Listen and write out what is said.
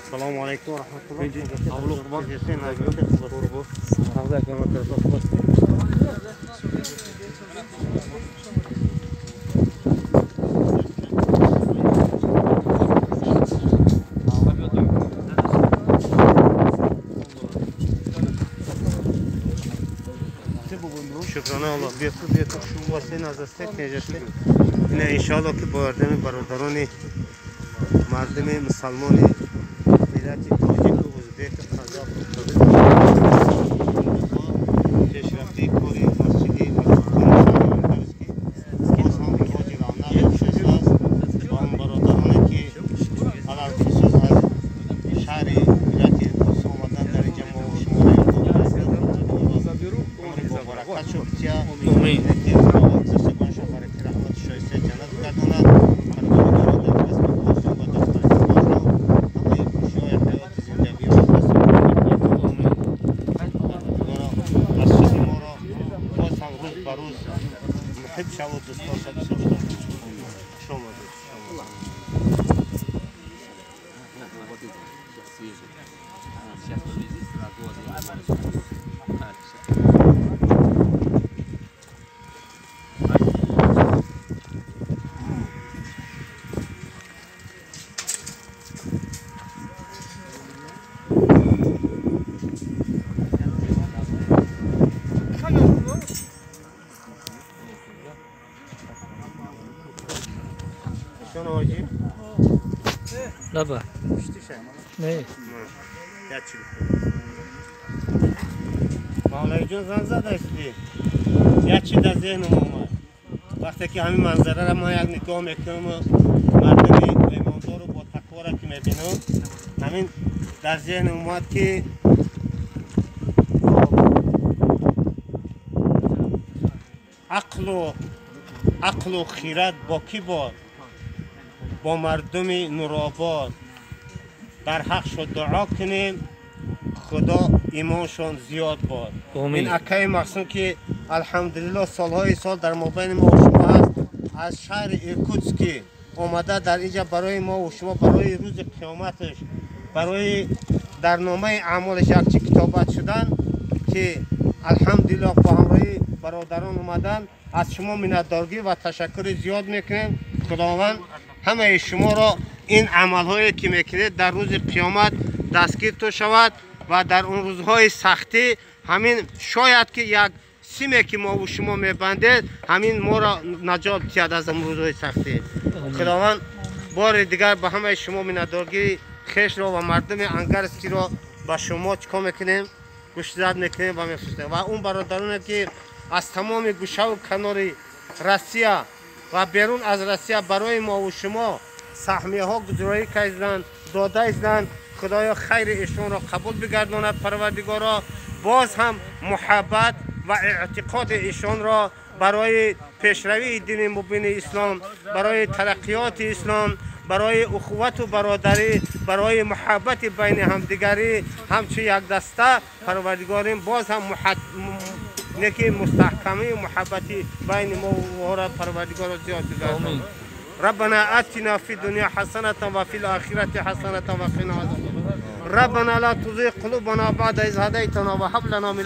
Салом алейкум ва раҳматуллоҳ. Шукрона Аллоҳ бепул васен аз дастет нежаште. Ина иншоаллоҳ ки бо ёрдами бародарони мардуми мусалмони миллати тоҷику узбеку қазоқу қирғиз пешрафти кори масҷиди ки боз ҳам ривоҷи равнақ шудааст ва он бародароне ки алалхусус аз шаҳри миллати рус омадан дар инҷа мо шуморо умри бобаракат шуд. Раҳмати шоистаи ҷаннат гардонад. Парвардигоро дар қасми худашон ва дафтари худашон ҳамаи хушиҳои ҳаёти зиндагиро Парвардигоро масҷиди моро боз ҳам рӯз ба рӯз муҳиб шаву дӯстдор шаву бисёр. Хуш омадед. Лаба. Не. Мавлавиҷон зан задасти. Як чи дар зеҳнам омад. Вақте ки ҳамин манзараро ман як нигоҳ мекунам, мардуми имондору бо тақворо ки мебинам, ҳамин дар зеҳнам омад ки ақлу хират бо кӣ бод? Бо мардуми Нуробод. Дар ҳақ шуд дуо кунем, худо имоншон зиёд бод. Ин акаи махсум ки алҳамдулиллоҳ солҳои сол дар мобайни мо шумо ҳаст, аз шаҳри Иркутски омада дар инҷа барои мо ва шумо, барои рӯзи қиёматаш, барои дар номаи аъмолаш якчи китобат шудан ки алҳамдулиллоҳ бо ҳамроҳи бародарон омадан, аз шумо миннатдоргӣ ва ташаккури зиёд мекунем. Худованд ҳамаи шуморо ин амалҳое ки мекунед дар рӯзи қиёмат дастгир то шавад ва дар он рӯзҳои сахтӣ ҳамин шояд ки як симе ки мову шумо мебандед ҳамин моро наҷот диҳад аз он рӯзҳои сахтӣ. Худованд бори дигар ба ҳамаи шумо миннатдоргии хешро ва мардуми Ангарскиро ба шумо чикор мекунем, гӯшзад мекунем ва мефурӯшем. Ва он бародароне ки аз тамоми гӯшаву канори Россия ва берун аз Россия барои мову шумо саҳмияҳо гузароӣ карданд, дода изданд, Худоё хайри эшонро қабул бигардонад Парвардигоро, боз ҳам муҳаббат ва эътиқоди эшонро барои пешравии дини мубини ислом, барои тараққиёти ислом, барои ухувату бародарӣ, барои муҳаббати байни ҳамдигарӣ ҳамчун якдаста Парвардигорим боз ҳам неки мустаҳкамию муҳаббати байни мо ва Парвардигоро зиёд бигардонад. ربنا آتنا في الدنيا حسنة وفي الآخرة حسنة وقنا عذاب النار. ربنا لا تزغ قلوبنا بعد إذ هديتنا وهب لنا من